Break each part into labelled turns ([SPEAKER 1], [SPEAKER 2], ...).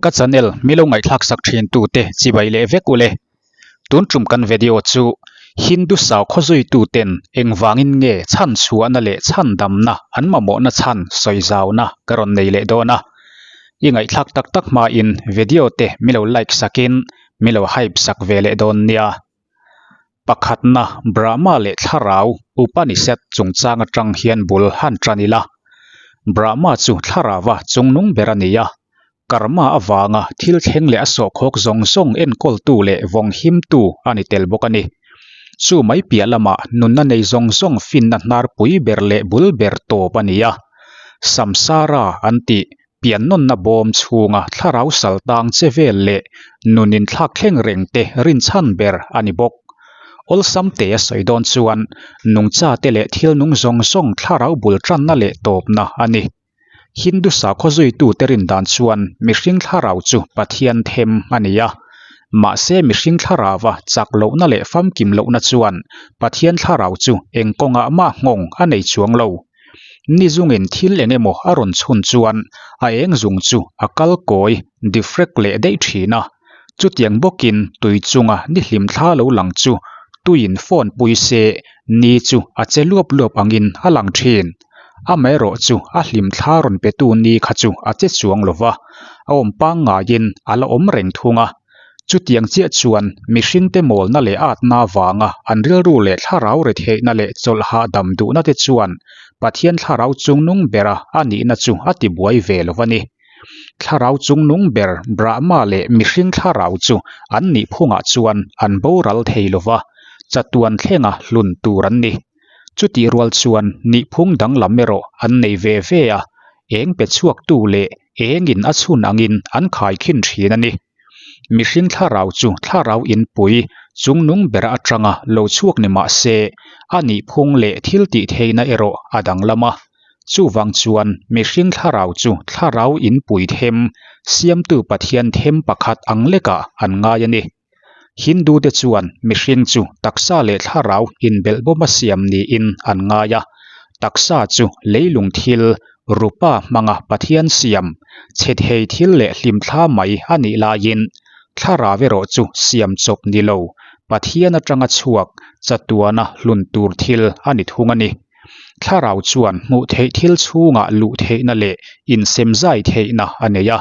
[SPEAKER 1] Ka channel milo ngaihthlak sak thin tu te chibai leh vek ule. Tun tum kan video chu Hindu sau khawzui tu ten engvangin nge chhan chhuahna leh chhan damna an mamawhna chhan sawi zauna ka rawn nei leh dawn a. I ngaihthlak tak tak hmain video te milo like sakin milo hype sak ve leh dawn nia. Pakhatna, Brahma leh Thlarau Upanishad chungchang atang hian bul han tan ila. Brahma chu Thlarauva chungnung ber a ni a, Karma avanga thil thleng leh a sawhkhawk zawng zawng enkawltu leh vawng himtu a ni tel bawk a ni. Chu mai piah lamah nunna nei zawng zawng finna hnarpui ber leh bul ber tawp a ni a, Samsara an tih Piannawnna bawm chhunga thlarau saltang che vel leh nun inthlak thleng reng te rinchhan ber a ni bawk. Awlsam te a sawi dawn chuan nungcha te leh thil nung zawng zawng thlarau bul tanna leh tawpna a ni. Hindu sakhaw zuitute rin dan chuan mihring thlarau chu Pathian them a ni a. Mahse mihring thlarauva chak lohna leh famkim lohna chuan Pathian thlarau chu eng kawngah mah nghawng a nei chuang lo. Ni zungin thil eng emaw a rawn chhun chuan a eng zung chu a kal kawi difrek leh daih thin a. Chutiang bawkin tui chunga ni hlim thla lo lang chu tuiin phone pui se ni chu a che luap luap angin a lang thin. Amaherawh chu a hlim thla rawn petu ni kha chu a che chuang lo va, a awm pangngaiin a la awm reng thung a. Chutiang chiah chuan mihringte mawlna leh atna avanga an rilru leh thlarau retheihna leh chawlh hahdam duhna te chuan Pathian thlarau chungnung bera a nihna chu a tibuai ve lo a ni. Thlarau chungnung ber Brahma leh mihring thlarau chu an nih phungah chuan an boral thei lo va, chatuan thlenga hlun tur an ni. Chutih rual chuan nihphung danglam erawh an nei ve ve a, eng pe chhuaktu leh engin a chhun angin an khaikhin thin a ni. Mihring thlarau chu thlarau inpui chungnung ber atanga lo chhuak ni mah se, a nihphung leh thil tih theihna erawh a danglam a. Chuvang chuan mihring thlarau chu thlarau inpui them, siamtu Pathian them pakhat ang lekah an ngai a ni. Hindu te chuan mihring chu taksa leh thlarau inbelhbawma siam niin an ngai a, taksa chu leilung thil, rupa hmanga Pathian siam, chhe thei thil leh hlimthla mai a nih laiin thlarau erawh chu siam chawp ni lo, Pathian atanga chhuak, chatuana hlun tur thil a ni thung a ni. Thlarau chuan hmuh theih thil chhungah luh theihna leh insemzai theihna a nei a,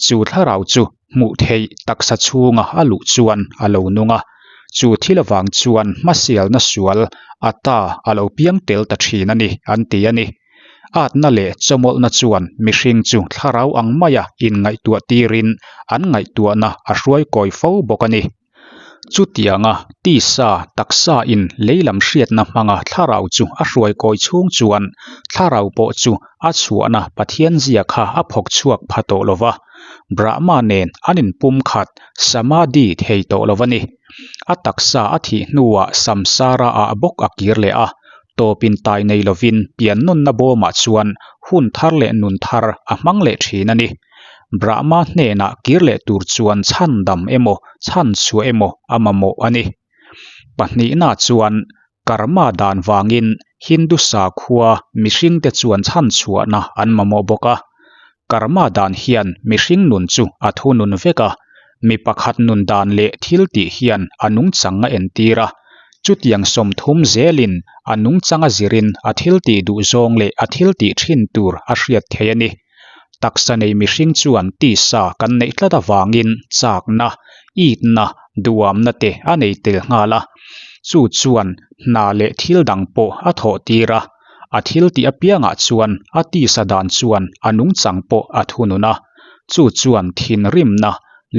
[SPEAKER 1] chu thlarau chu hmuh theih taksa chhunga a luh chuan a lo nung a, chu thil avang chuan hmasialna sual a ta a lo piang tel ta thin a ni an ti a ni. Atna leh chawmawlhna chuan mihring chu thlarau ang maia inngaihtuah tirin an ngaihtuahna a hruai kawi fo bawk a ni. Chutianga tisa taksa in leilam hriatna hmanga thlarau chu a hruai kawi chhung chuan thlarau pawh chu a chhuahna Pathian zia kha a phawk chhuak pha tawh lo va, Brahma nen an inpum khat Samadhi thei tawh lo a ni. A taksa a thih hnuah samsara ah bawk a kir leh a, tawpin tai nei lovin piannawnna bawmah chuan hun thar leh nun thar a hmang leh thin a ni. Brahma hnenah kir leh tur chuan chhandam emaw chhanchhuah emaw a mamawh a ni. Pahnihna chuan Karma dan vangin Hindu sakhua mihringte chuan chhanchhuahna an mamawh bawk a. Karma dan hian mihring nun chu a thunun vek a, mi pakhat nun dan leh thil tih hian a nungchang a entir a. Chutiang 30 zelin a nungchang a zirin a thil tih duh zawng leh a thil tih thin tur a hriat theih a ni. Taksa nei mihring chuan tisa kan neih tlat avangin chakna, itna, duamna te a nei tel nghal a. Chu chuan hna leh thil dang pawh a thawh tir a, a thil tih apiangah chuan a tisa dan chuan a nungchang pawh a thunun a. Chu chuan thinrimna,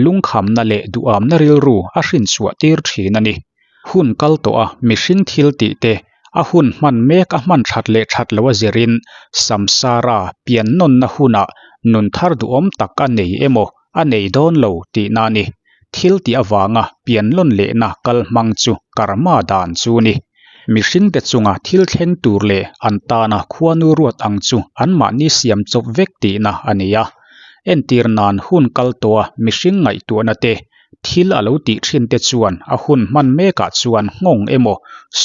[SPEAKER 1] lungkhamna leh duhamna rilru a hrinchhuah tir thin a ni. Hun kal tawh a mihring thil tih te, a hun hman mek a hman that leh that lo a zirin samsara pian nawnna hunah nun thar duhawm tak a nei emaw a nei dawn lo tihna a ni. Thil tih avanga pian lawn lehna kal hmang chu karma dan chu ni. Mihring te chunga thil thleng tur leh an tana khuanu ruat ang chu anmahni siam chawp vek tihna a ni a. Entir nan hun kal tawh a mihring ngaihtuahna te Thil a lo tih thin te chuan a hun hman mekah chuan nghawng emaw,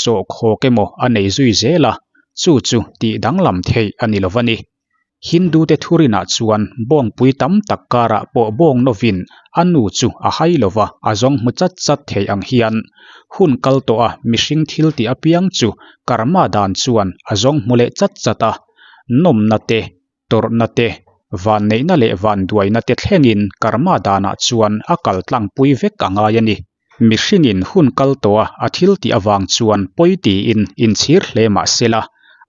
[SPEAKER 1] sawhkhawk emaw a nei zui zel a, chu chu tih danglam theih a ni lo va ni. Hindu te thurinah chuan bawngpui tam tak karah pawh bawng novin a nu chu a hai lova a zawng hmu chat chat thei ang hian hun kal tawh a mihring thil tih apiang chu karma dan chuan a zawng hmu leh chat chat a, nawmna te, tawrhna te, vanneihna leh vanduaina te thlengin karma danah chuan a kal tlangpui vek a ngai a ni. Mihringin hun kal tawh a a thil tih avang chuan pawi tiin inchhir hle mah sela,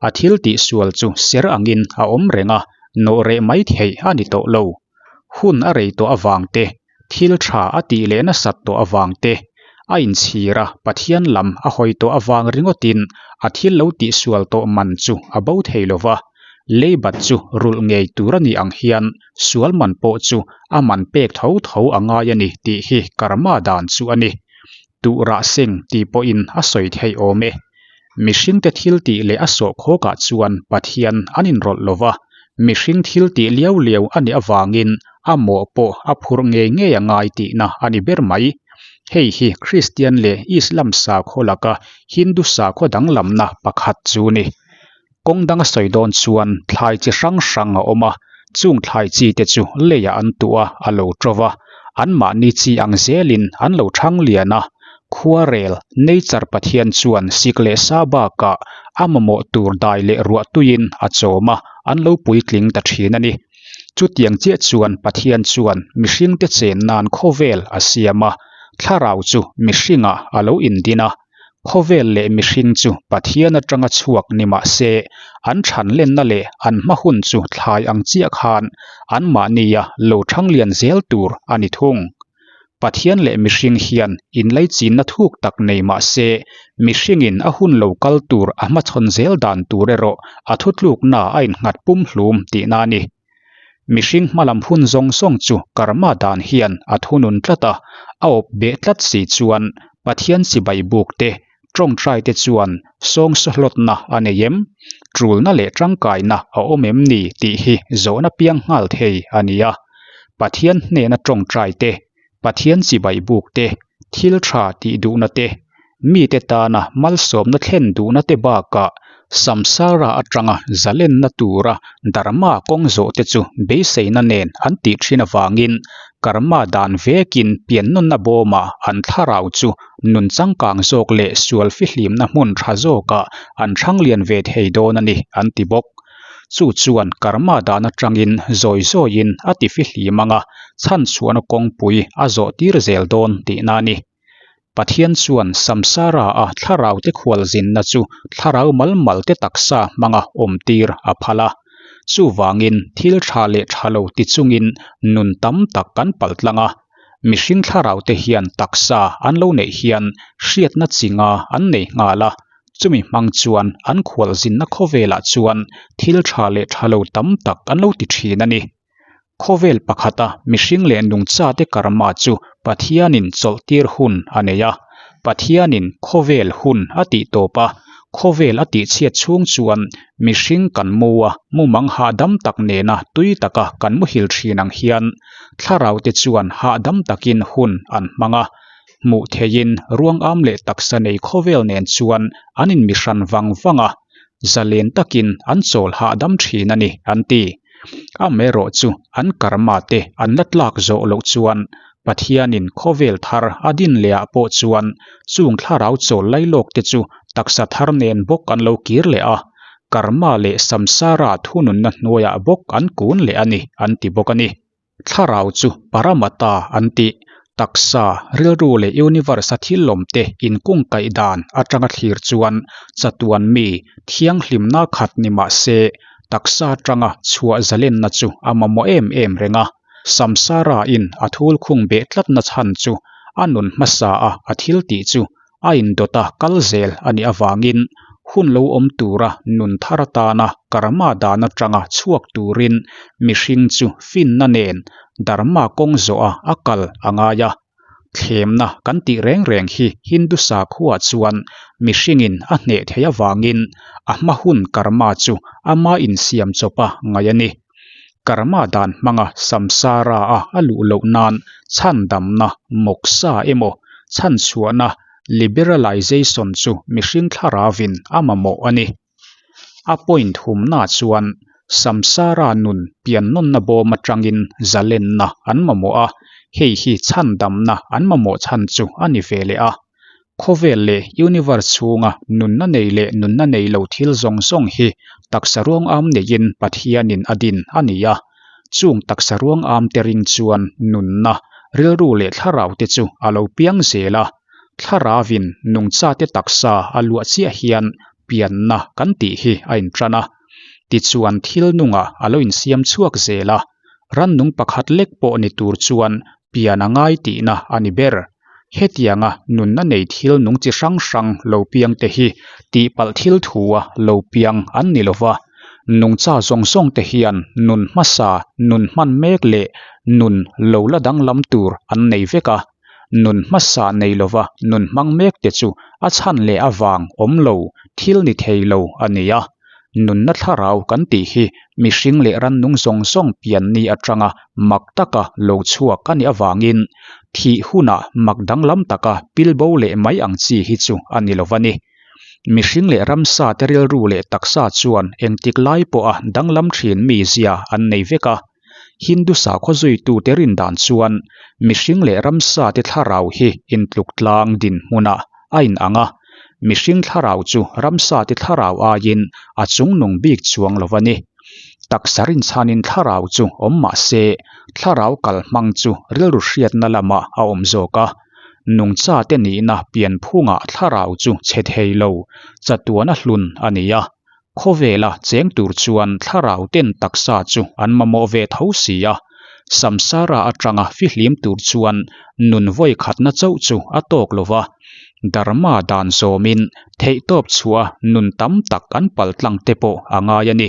[SPEAKER 1] a thil tih sual chu ser angin a awm reng a, nawh reh mai theih a ni tawh lo. Hun a rei tawh avang te, thil tha a tih leh nasat tawh avang te, a inchhir a Pathian lam a hawi tawh avang ringawtin a thil lo tih sual tawh man chu a bo thei lo va. Leibat chu rulh ngei tur a nih ang hian sual man pawh chu a man pek tho tho a ngai a ni tih hi karma dan chu a ni. Tuh rah seng tih pawhin a sawi theih awm e. Mihringte thil tih leh a sawhkhawkah chuan Pathian an inrawlh lo va, mihring thil tih liau liau a nih avangin a mawh pawh a phurh ngei ngei a ngai tihna a ni ber mai. Hei hi Kristian leh Islam sakhaw laka Hindu sakhaw danglamna pakhat chu ni. Kawng danga sawi dawn chuan thlai chi hrang hrang a awm a, chung thlai chi te chu leiah an tuh a, a lo to va, anmahni chi ang zelin an lo thang lian a. Khuarel, nature, Pathian chuan sik leh sa bakah a mamawh tur dai leh ruah tuiin a chawm a, an lo puitling ta thin a ni. Chutiang chiah chuan Pathian chuan mihringte chen nan khawvel a siam a, thlarau chu mihringah a lo indin a. Khawvel leh mihring chu Pathian atanga chhuak ni mah se, an thanlenna leh an hma hun chu thlai ang chiah khan anmahnia lo thanglian zel tur a ni thung. Pathian leh mihring hian inlaichinna thuk tak nei mah se, mihringin a hun lo kal tur a hmachhawn zel dan tur erawh a thutlukna a innghat pumhlum tihna a ni. Mihring hmalam hun zawng zawng chu karma dan hian a thunun tlat a, a awp beh tlat si chuan Pathian chibai buk te, tawngtai te chuan sawngsahlawtna a nei em? Tulna leh tangkaina a awm em ni tih hi zawhna piang nghal thei a ni a. Pathian hnena tawngtai te, Pathian chibai buk te, thil tha tih duhna te, mite tana malsawmna thlen duhna te bakah samsara atanga zalenna tura dharma kawng zawh te chu beiseina nen an tih thin avangin karma dan vekin piannawnna bawmah an thlarau chu nun changkang zawk leh sual fihlimna hmun tha zawkah an thanglian ve thei dawn a ni an ti bawk. Chu chuan karma dan atangin zawi zawiin a ti fihlim ang a, chhanchhuahna kawngpui a zawh tir zel dawn tihna a ni. Pathian chuan samsara a thlarau te khualzinna chu thlarau mal mal te taksa hmanga awm tir a phal a. Chuvangin thil tha leh tha lo ti chungin nun tam tak kan paltlang a. Mihring thlarau te hian taksa an lo neih hian hriatna chinga an nei nghal a. Chumi hmang chuan an khualzinna khawvelah chuan thil tha leh tha lo tam tak an lo ti thin a ni. Khawvel pakhata mihring leh nungchate karma chu Pathianin chawlhtir hun a nei a. Pathianin khawvel hun a tih tawp a, khawvel a tihchhiat chhung chuan mihring kan mu a, mumang hahdam tak nena tui taka kan muhil thin ang hian thlaraute chuan hahdam takin hun an hmang a. Hmuh theihin ruangam leh taksa nei khawvel nen chuan an inmihran vang vang a, zalen takin an chawl hahdam thin a ni, an ti. Amaherawh chu an karma te an la tlak zawh loh chuan Pathianin khawvel thar a din leh ah pawh chuan chung thlarau chawl lailawk te chu taksa thar nen bawk an lo kir leh a, karma leh samsara thununna hnuaiah bawk an kun leh a ni an ti bawk a ni. Thlarau chu Paramata an tih, taksa, rilru leh universe-a thil lawmte inkungkaih dan atanga thlir chuan chatuan mi thianghlimna khat ni mah se, taksa atanga chhuah zalenna chu a mamawh em em reng a. Samsara-in a thul khung beh tlatna chhan chu a nun hmasa a a thil tih chu a indawta kal zel a nih avangin hun lo awm tura nun thar atana karma dan atanga chhuak turin mihring chu finna nen dharma kawng zawha a kal a ngai a. Thlemna kan tih reng reng hi Hindu sakhuaah chuan mihringin a hneh theih avangin a hma hun karma chu ama insiam chawpa ngaih a ni. Karma dan hmanga samsara a a luh loh nan chhandamna, moksha, emaw chhanchhuahna, liberalization, chu mihring thlaravin a mamawh a ni. A point humna chuan. Samsara nun piannawnna bawm atangin zalenna an mamawh a, hei hi chhandamna an mamawh chhan chu a ni ve leh a. Khawvel leh universe chhunga nunna nei leh nunna nei lo thil zawng zawng hi taksa ruang am neiin Pathianin a din a ni a. Chung taksa ruang am te ring chuan nunna, rilru leh thlarau te chu a lo piang zel a. Thlarauvin nungchate taksa a luah chiah hian pianna kan tih hi a intan a. Tichuan thil nungah a lo insiam chhuak zel a, rannung pakhat lek pawh ni tur chuan pian a ngai tihna a ni ber. Hetianga nunna nei thil nung chi hrang hrang lo piang te hi tihpalh thil thua lo piang an ni lo va, nungcha zawng zawng te hian nun hmasa, nun hman mek leh nun lo la danglam tur an nei vek a. Nun hmasa nei lova nun hmang mek te chu a chhan leh avang awm lo, thil ni thei lo a ni a. Nunna thlarau kan tih hi mihring leh rannung zawng zawng pian ni atanga mak taka lo chhuak a nih avangin thih hunah mak danglam taka pilbo leh mai ang chi hi chu a ni lo va ni. Mihring leh ramsa te rilru leh taksa chuan engtik lai pawha danglam thin mizia an nei vek a. Hindu sakhaw zuitute rin dan chuan mihring leh ramsa te thlarau hi intluk tlang dinhmunah a inang a, mihring thlarau chu ramsa te thlarau aiin a chungnung bik chuang lo a ni. Taksa rinchhanin thlarau chu awm mah se, thlarau kalhmang chu rilru hriatna lamah a awm zawk a. Nungcha te nihna pianphungah thlarau chu chhe thei lo, chatuana hlun a ni a. Khawvela cheng tur chuan thlarau ten taksa chu an mamawh ve tho si a, samsara atanga fihlim tur chuan nun vawi khatna chauh chu a tawk lo va, Dharma dan zawmin theihtawp chhuah nun tam tak an paltlang te pawh a ngai a ni.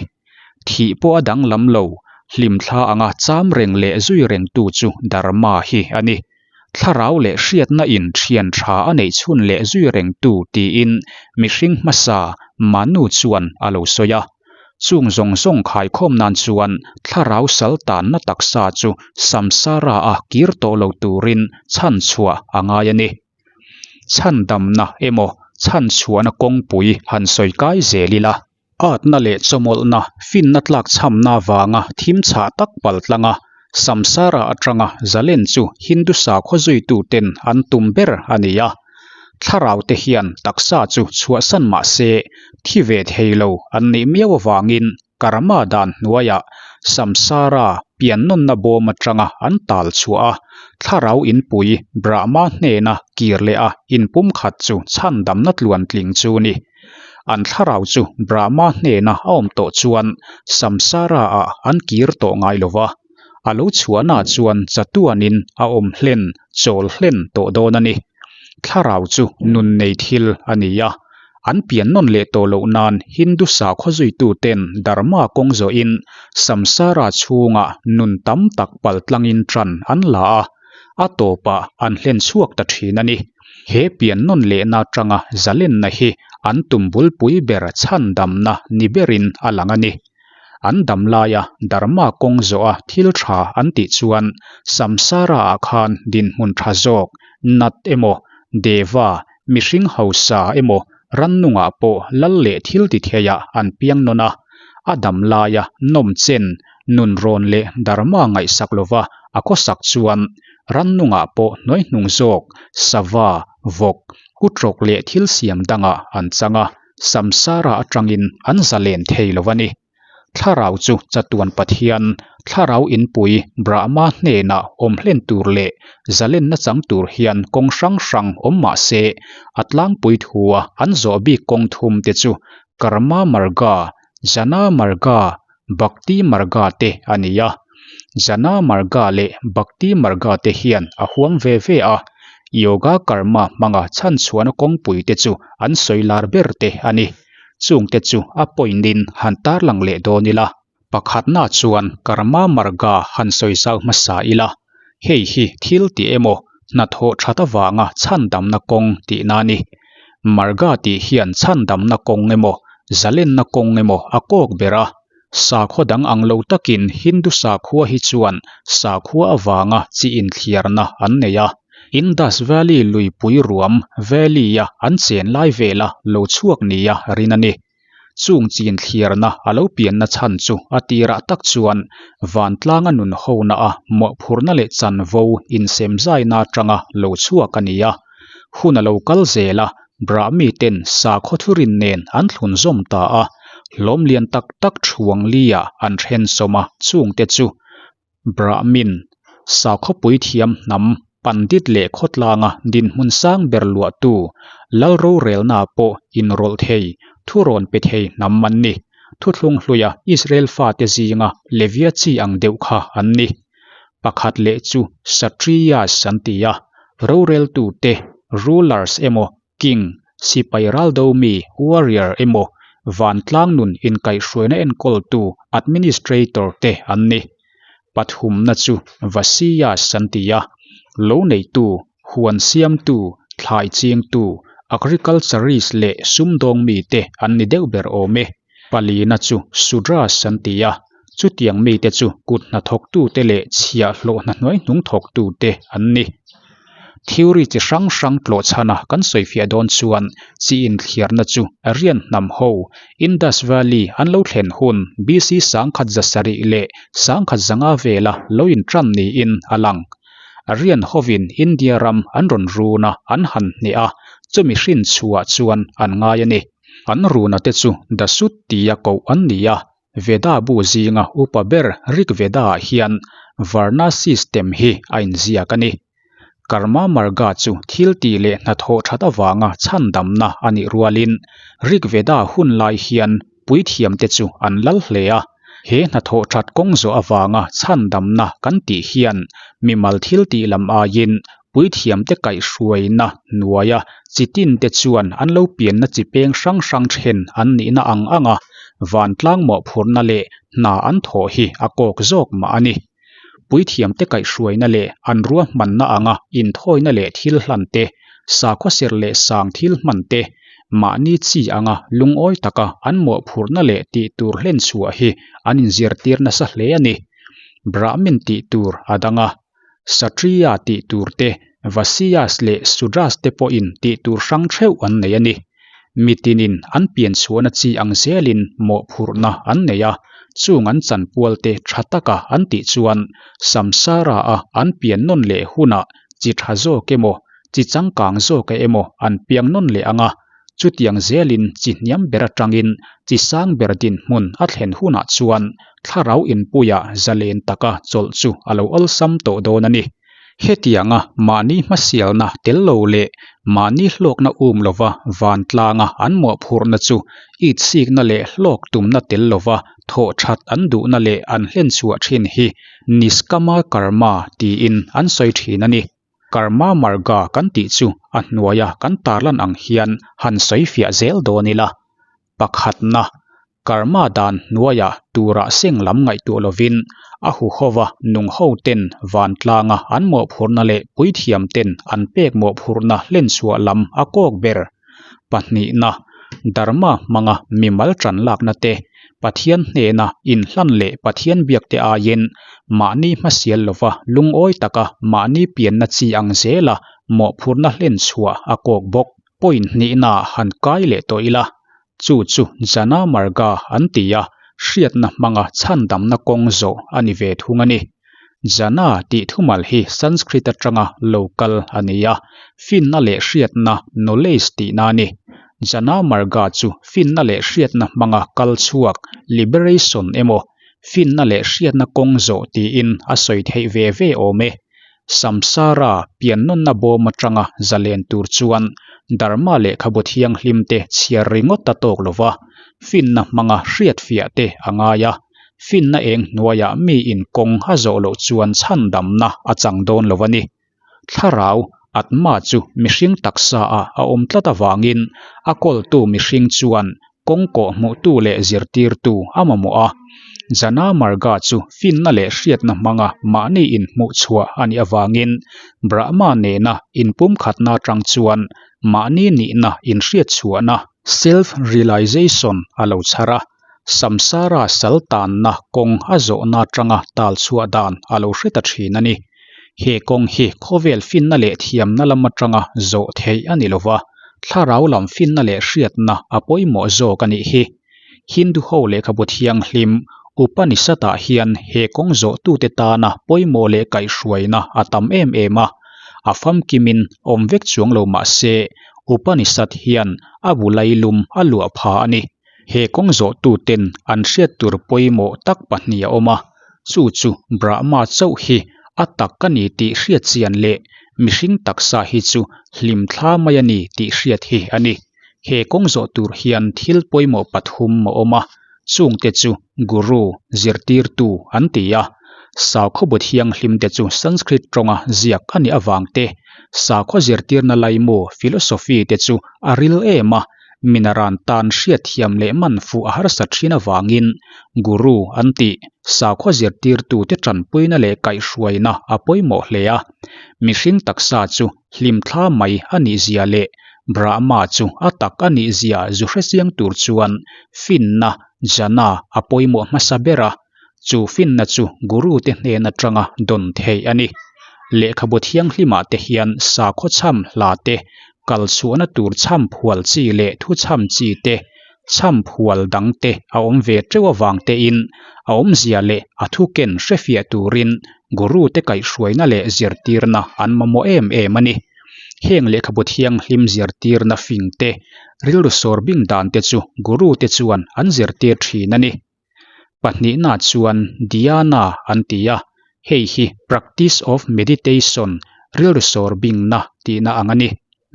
[SPEAKER 1] Thih pawh a danglam lo, hlimthla anga cham reng leh zui rengtu chu Dharma hi a ni. Thlarau leh hriatna in thian tha a neih chhun leh zui reng tu tiin mihring hmasa Manu chuan a lo sawi a. Chung zawng zawng khaikhawm nan chuan thlarau sal tanna taksa chu samsara a kir tawh lo turin chhanchhuah a ngai a ni. Chhandamna emaw chhanchhuahna kawngpui han sawi kai zel ila. Atna leh chawmawlhna, finna tlakchhamna avanga thim chhah tak paltlanga samsara atanga zalen chu Hindu sakhaw zuituten an tum ber a ni a. Thlarau te hian taksa chu chhuahsan mah se thi ve thei lo an nih miau avangin Karma dan hnuaiah samsara piannawnna bawm atanga an tal chhuah a, thlarau inpui Brahma hnena kir leh a inpumkhat chu chhandamna tluantling chu ni. An thlarau chu Brahma hnena a awm tawh chuan samsara ah an kir tawh ngai lo va, a lo chhuahna chuan chatuanin a awm hlen, chawl hlen tawh dawn a ni. Thlarau chu nun nei thil a ni a, an pian nawn leh tawh loh nan Hindu sakhaw zuituten Dharma kawng zawhin samsara chhungah nun tam tak paltlangin ṭan an la a, a tawpah an hlen chhuak ta ṭhin a ni. He pian nawn lehna atanga zalenna hi an tum bulpui ber chhandamna ni berin a lang a ni. An dam laia Dharma kawng zawha thil tha an tih chuan samsara ah khan dinhmun tha zawk, nat emaw, deva, mihring hausa emaw, rannungah pawh lal leh thil ti theiah an piang nawn a. A dam laia nawmchen, nunrawn leh Dharma ngaihsak lova a khawsak chuan Rannungah pawh hnuaihnung zawk, sava, vawk, kutrawk leh thil siam dangah an chang a, samsara atangin an zalen thei lo a ni. Thlarau chu chatuan Pathian, Thlarau inpui Brahma hnenah awm hlen tur leh zalenna chang tur hian kawng hrang hrang awm mah se, a tlangpui thua an zawh bik kawng thum te chu Karma Marga, Jnana Marga, Bhakti Marga te a ni a. Jnana Marga leh Bhakti Marga te hian a huam ve ve a, Yoga Karma hmanga chhanchhuahna kawngpui te chu an sawi lar ber te a ni. Chungte chu a point in han tarlang leh dawn ila. Pakhatna chuan Karma Marga han sawi zau hmasa ila, hei hi thil tih emaw hnathawh that avanga chhandamna kawng tihna a ni. Marga tih hian chhandamna kawng emaw, zalenna kawng emaw a kawk ber a. Sakhaw dang ang lo takin Hindu sakhua hi chuan sakhua avanga chi inthliarna an nei a. Indus Valley luipui ruam, valley, a an chen lai vela lo chhuak nia rin a ni. Chung chin thliarna a lo pianna chhan chu a tirah tak chuan vantlanga nun hona a mawhphurhna leh chanvo insemzaina atanga lo chhuak a ni a. Hun a lo kal zel a, Brahmi ten sakhaw thurin nen an thlun zawm ta a, hlawm lian tak tak thuang lia an then sawm a, chungte chu Brahmin, sakhaw puithiam hnam, Pandit leh khawtlanga dinhmun sang ber luahtu, lal rorelna pawh inrawlh thei, thurawn pe thei hnam an ni. Thuthlung hluia Israel fate zinga Levia chi ang deuh kha an ni. Pakhat leh chu Kshatriyas an ti a, roreltute, rulers, emaw king, sipai raldo mi, warrior, emaw vantlang nun inkaihhruaina enkawltu, administrator, te an ni. Pathumna chu Vasiyas an ti a, lo neitu, huan siamtu, thlai chingtu, agriculturist leh sumdawng mite an ni deuh ber awm e. Palina chu Sudras an ti a, chutiang mite chu kut hnathawktute leh chhiahhlawh hna hnuaihnung thawktute an ni. Theory chi hrang hrang tlawh chhana kan sawifiah dawn chuan chi inthliarna chu Aryan hnam ho Indus Valley an lo thlen hun BC 1730 vela lo intan niin a lang. Aryan hovin India ram an rawn run a, an han hneh a, chumi hrin chhuah chuan an ngai a ni. An runa te chu Dasut tia koh an ni a, Veda bu zinga upa ber Rig Veda-ah hian Varna system hi a inziak a ni. Karma Marga chu thil tih leh hnathawh that avanga chhandamna a nih rualin Rig Veda hun lai hian puithiamte chu an lal hle a. He hnathawh that kawng zawh avanga chhandamna kan tih hian mimal thil tih lam aiin Puithiamte kaihhruaina hnuaia chi tinte chuan an lo pianna chi peng hrang hrang then an nihna ang anga vantlang mawhphurhna leh hna an thawh hi a kawk zawk mah a ni. Puithiamte kaihhruaina leh an ruahmanna anga inthawina leh thil hlan te, sakhaw serh leh sang thil hman te, mahni chi anga lungawi taka an mawhphurhna leh tih tur hlenchhuah hi an inzirtir nasa hle a ni. Brahmin tih tur a dang a. Kshatriya tih tur te, Vaishyas leh Shudras te pawhin tih tur hrang theuh an nei a ni. Mitinin an pianchhuahna chi ang zelin mawhphurhna an nei a, chung an chanpual te tha taka an tih chuan samsara-a an pian nawn leh hunah chi tha zawk emaw, chi changkang zawk emaw an piang nawn leh ang a, Chutiang zelin chi hniam ber atangin chi sang ber dinhmun a thlen hunah chuan thlarau inpuia zalen taka chawlh chu a lo awlsam tawh dawn a ni. Hetianga mahni hmasialna tel lo leh mahni hlawkna um lova vantlanga an mawhphurhna chu itsikna leh hlawk tumna tel lova thawh that an duhna leh an hlenchhuah thin hi Niskama Karma tiin an sawi thin a ni. Karma Marga kan tih chu a hnuaia kan tarlan ang hian han sawi fiah zel dawn ila. Pakhatna, Karma dan hnuaia tura seng lam ngaihtuah lovin a huhova nung ho ten vantlanga an mawhphurhna leh puithiam ten an pek mawhphurhna hlenchhuah lam a kawk ber. Pahnihna, Dharma hmanga mimal tan lakna te, Pathian hnena inhlan leh Pathian biak te aiin mahni hmasial lova lungawi taka mahni pianna chi ang zela mawhphurhna hlen chhuah a kawk bawk. Point hnihna han kai leh tawh ila, chu chu Jana Marga an ti a, hriatna hmanga chhandamna kawng zawh a ni ve thung a ni. Jana tih thumal hi Sanskrit atanga lo kal a ni a, finna leh hriatna, knowledge, tihna a ni. Jana Marga chu finna leh hriatna hmanga kal chhuak, liberation, emaw, finna leh hriatna kawng zawh tiin a sawi theih ve ve awm e. Samsara, piannawnna bawm atanga zalen tur chuan Dharma lehkhabu thianghlim te chhiar ringawt a tawk lova, finna hmanga hriatfiah te a ngai a. Finna eng hnuaiah mi in kawng a zawh loh chuan chhandamna a chang dawn lo a ni. Thlarau, Atma, chu mihring taksa ah a awm tlat avangin a kawltu mihring chuan kawng kawh hmuhtu leh zirtirtu a mamawh a. Jana Marga chu finna leh hriatna hmanga mahni inhmuhchhuah a nih avangin Brahma nena inpumkhatna atang chuan mahni nihna inhriatchhuahna, self-realization, a lo chhar a. Samsara sal tanna kawng a zawhna atanga tal chhuah dan a lo hre ta thin a ni. He kawng hi khawvel finna leh thiamna lam atanga zawh theih a ni lova, thlarau lam finna leh hriatna a pawimawh zawk a nih hi. Hindu ho lehkhabu thianghlim Upanishad-ah hian he kawng zawhtute tana pawimawh leh kaihhruaina a tam em em a, a famkimin awm vek chuang lo mah se Upanishad hian a bu lailum a luah pha a ni. He kawng zawhtuten an hriat tur pawimawh tak pahnih a awm a, chu chu Brahma chauh hi a tak a ni tih hriat chian leh mihring taksa hi chu hlimthla mai a ni tih hriat hi a ni. He kawng zawh tur hian thil pawimawh pathum a awm a, chungte chu Guru, zirtirtu, an ti a. Sakhaw bu thianghlimte chu Sanskrit tawnga ziak a nih avang te, sakhaw zirtirna laimu, philosophy, te chu a ril em a, minaran tan hriatthiam leh man fuh a harsa thin avangin Guru an tih sakhaw zirtirtute tanpuina leh kaihhruaina a pawimawh hle a. Mihring taksa chu hlimthla mai a nih zia leh Brahma chu a tak a nih zia zu hre chiang tur chuan finna, jnana, a pawimawh hmasa ber a, chu finna chu Guru te hnen atanga dawn theih a ni. Lehkhabu thianghlimah te hian sakhaw chham hla te, kal chhuahna tur chham phual chi leh thu chham chi te, chham phual dang te a awm ve teuh avang tein a awmzia leh a thu ken hrefiah turin Guru te kaihhruaina leh zirtirna an mamawh em em a ni. Heng lehkhabu thianghlim zirtirna fing te, rilru sawr bing dan te chu Guru te chuan an zirtir thin a ni. Pahnihna chuan Dhyana an ti a, hei hi practice of meditation, rilru sawr bingna tihna ang a ni.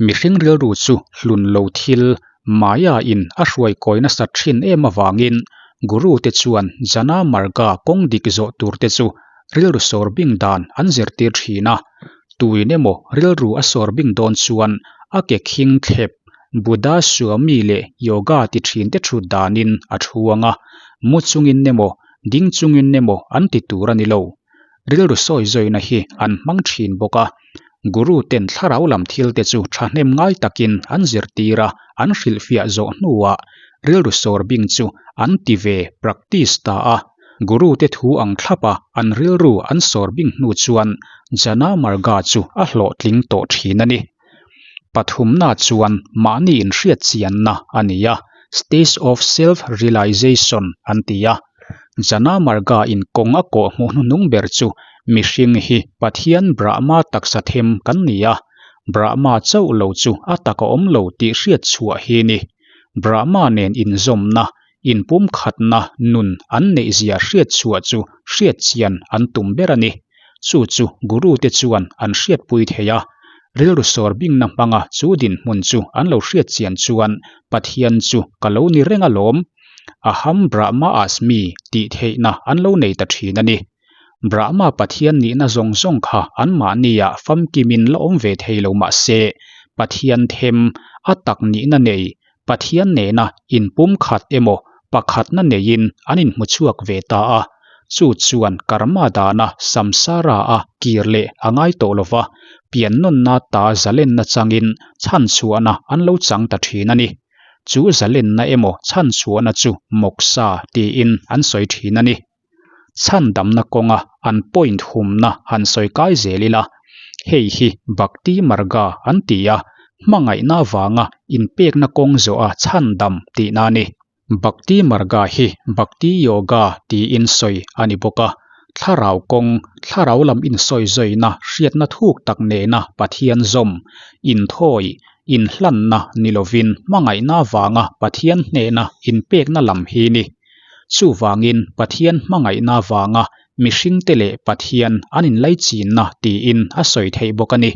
[SPEAKER 1] Mihring rilru chu hlun lo thil, Maya in a hruai kawi nasa thin em avangin Guru te chuan Jnana Marga kawng dik zawh tur te chu rilru sawr bing dan an zirtir thin a. Tuin emaw rilru a sawr bing dawn chuan a ke khing thlep Buddha Swami leh Yoga ti thin te thut danin a thu ang a, mu chungin emaw, ding chungin emaw an ti tur a ni lo. Rilru sawi zawina hi an hmang thin bawk a, Guru ten thlarau lam thil te chu thahnem ngai takin an zirtir a, an hrilhfiah zawh hnuah rilru sawr bing chu an ti ve, practice, ta a. Guru te thu ang thlap a an rilru an sawr bing hnu chuan Jnana Marga chu a hlawhtling tawh thin a ni. Pathumna chuan mahni inhriat chianna a ni a, stage of self realization an ti a. Jnana Marga in kawng a kawh hmuh hnuhnung ber chu mihring hi Pathian Brahma taksa them kan ni a, Brahma chauh lo chu a tak a awm lo tih hriat chhuah hi ni. Brahma nen inzawmna, inpumkhatna nun an neihzia hriat chhuah chu hriat chian an tum ber a ni. Chu chu Guru te chuan an hriatpui thei a, rilru sawr bingna hmanga chu dinhmun chu an lo hriat chian chuan Pathian chu ka lo ni reng alawm, Aham Brahma Asmi tih theihna an lo nei ta thin a ni. Brahma Pathian nihna zawng zawng kha anmahniah famkimin la awm ve thei lo mah se, Pathian them, a tak nihna nei, Pathian nena inpumkhat emaw pakhatna neiin an inhmu chhuak ve ta a, chu chuan karma dana samsara a kir leh a ngai tawh lo va, piannawnna ta zalenna changin chhanchhuahna an lo chang ta thin a ni. Chu zalenna emaw chhanchhuahna chu moksha tiin an sawi thin a ni. Chhandamna kawnga an point humna han sawi kai zel ila, hei hi Bhakti Marga an ti a, hmangaihna avanga inpekna kawng zawha chhandam tihna a ni. Bhakti Marga hi Bhakti Yoga tiin sawi a ni bawk a, thlarau kawng, thlarau lam insawi zawina hriatna thuk tak nena Pathian zawm, inthawi, inhlanna ni lovin hmangaihna avanga Pathian hnena inpekna lam hi ni. Chuvangin Pathian hmangaihna avanga mihringte leh Pathian an inlaichinna tiin a sawi theih bawk a ni.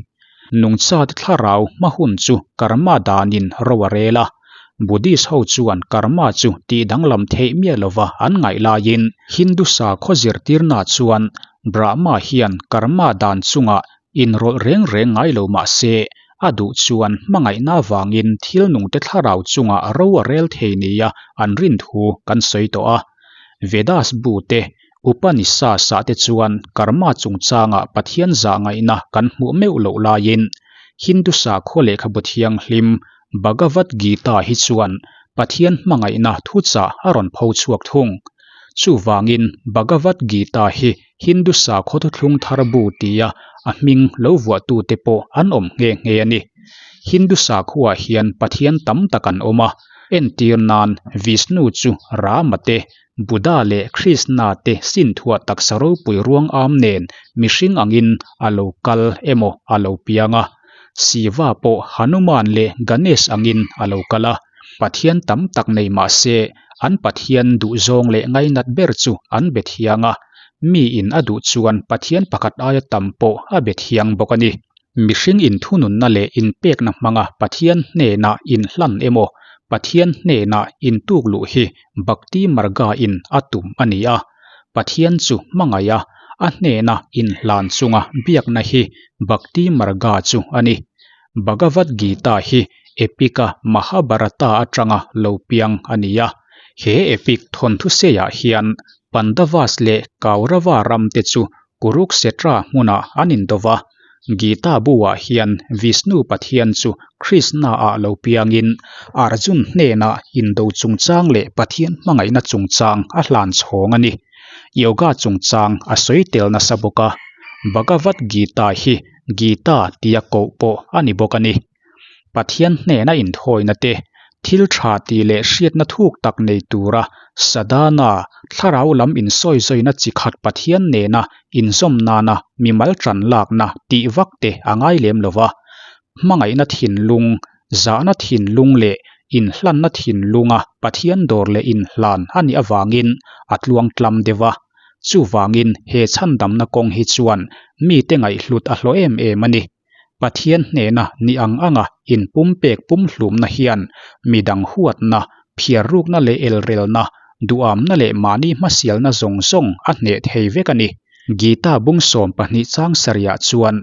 [SPEAKER 1] Nungchate thlarau hma hun chu karma danin ro a rel a. Buddhist ho chuan karma chu tih danglam theih miah lova an ngaih laiin Hindu sakhaw zirtirna chuan Brahma hian karma dan chungah Inrawlh reng reng ngai lo mah se, a duh chuan hmangaihna avangin thil nungte thlarau chungah ro a rel thei nia an rin thu kan sawi tawh a. Vedas bu te, Upanishads-ah te chuan karma chungchangah Pathian zah ngaihna kan hmuh meuh loh laiin Hindu sakhaw lehkhabu thianghlim Bhagavad Gita hi chuan Pathian hmangaihna thuchah a rawn pho chhuak thung. Chuvangin Bhagavad Gita hi Hindu sakhaw thuthlung thar bu tia a hming lo vuahtute pawh an awm nghe nghe a ni. Hindu sakhuaah hian Pathian tam tak an awm a. Entir nan Vishnu chu Rama te, Buddha leh Krishna te sinthuah taksa ropui ruang am nen mihring angin a lo kal emaw a lo piang a. Shiva pawh Hanuman leh Ganesh angin a lo kal a. Pathian tam tak nei mah se an Pathian duhzawng leh ngainat ber chu an be thiang a. Miin a duh chuan Pathian pakhat aia tam pawh a be thiang bawk a ni. Mihring inthununna leh inpekna hmanga Pathian hnenah inhlan emaw, Pathian hnenah intukluh hi Bhakti Marga in a tum a ni a. Pathian chu hmangaih a, a hnena inhlan chunga biakna hi Bhakti Marga chu a ni. Bhagavad Gita hi epic-a Mahabharata atanga lo piang a ni a. He epic thawnthu seiah hian Pandavas leh Kaurava ramte chu Kurukshetra hmunah an indo va, Gita bu-ah hian Vishnu Pathian chu Krishna-ah lo piangin Arjun hnenah indo chungchang leh Pathian hmangaihna chungchang a hlan chhawng a ni. Yoga chungchang a sawi tel nasa bawk a, Bhagavad Gita hi Gita tia koh pawh a ni bawk a ni. Pathian hnena inthawina te, thil tha tih leh hriatna thuk tak nei tura Sadhana, thlarau lam insawizawina chi khat Pathian nena inzawm nana mimal tan lakna tih vak te a ngai lem lo va. Hmangaihna thinlung, zahna thinlung leh inhlanna thinlunga Pathian dawr leh inhlan a nih avangin a tluang tlam deuh a. Chuvangin he chhandamna kawng hi chuan mite ngaihhlut a hlawh em em a ni. Pathian hnena ni ang anga inpumpek pumhlumna hian midang huatna, phiarrukna leh elrelna, duhamna leh mahni hmasialna zawng zawng a hneh thei vek a ni. Gita bung 12 chang sarihah chuan,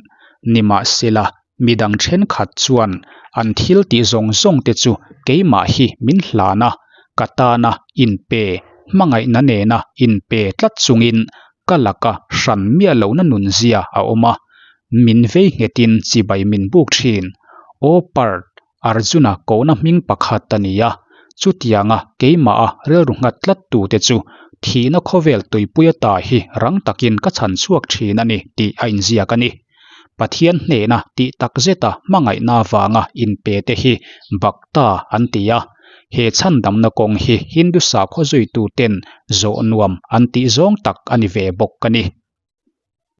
[SPEAKER 1] Nimahsela, midang thenkhat chuan an thil tih zawng zawng te chu keimah hi min hlan a, ka tana inpe, hmangaihna nena inpe tlat chungin ka laka hran miah lohna nunzia a awm a, Min vei nghetin chibai min buk thin. Aw Parth, Arjuna kohna hming pakhat a ni a, chutianga keimaha rilru nghat tlat tute chu thihna khawvel tuipuia ta hi rang takin ka chhan chhuak thin a ni tih a inziak a ni. Pathian hnena tih tak zeta hmangaihna avanga inpe te hi Bhakta an ti a, he chhandamna kawng hi Hindu sakhaw zuituten zawh nuam an tih zawng tak a ni ve bawk a ni.